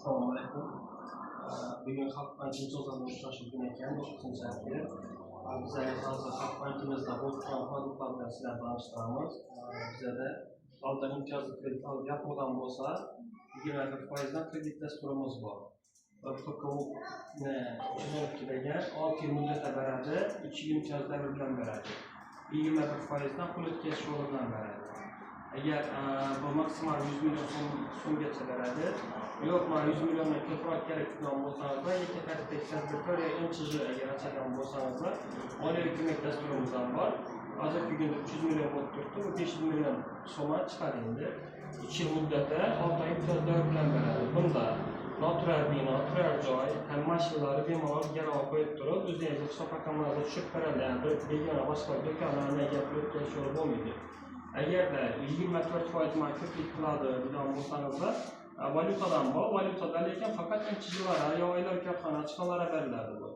Assalomu alaykum. Bugun Xalq banki mijozlari uchrashuv kuni ekan, 9-aprel. Bizlarga hozir Xalq bankimizda bo'lib turgan produktlar bilan sizlarni tanishtiramiz. Bizada oldin imtiyozli kredit olib yopilgan bo'lsa, 21 foizdan kredit dasturimiz bor. PKU 312 degan 6 yil muddatda beradi, 3 yil imtiyoz davri bilan beradi. 21 foizdan pul o'tkazish yo'li bilan beradi. Agar bu maksimal 100 million so'mgacha beradi. Yo'q, man 100 milliondan ko'proq kerak degan bo'lsangizlar, yakka tartibdagi tadbirkor yo МЧЖ agar ochadigan bo'lsangizlar, moliyaviy ko'mak dasturimiz ham bor. Hozirgi kunda 300 million bo'lib turibdi, bu 500 million so'm chiqadi endi. 3 yil muddatda, 6 oy imtiyoz davri bilan beradi. Bunda noturar bino, turar joy ham mashinalarni bemalol garovga qo'yib turib, o'zingizni hisob raqamlaringizga tushirib beradi. Ya'ni bir begona boshqa do'konlarni agar pul o'tkazish yo'li bo'lmaydi. Agarda 24% man ko'plik qiladi degan bo'lsangizlar, valyutadan bor, valyutada lekin faqat МЧЖ lar yo oilaviy korxona chiqqanlarga beriladi bu.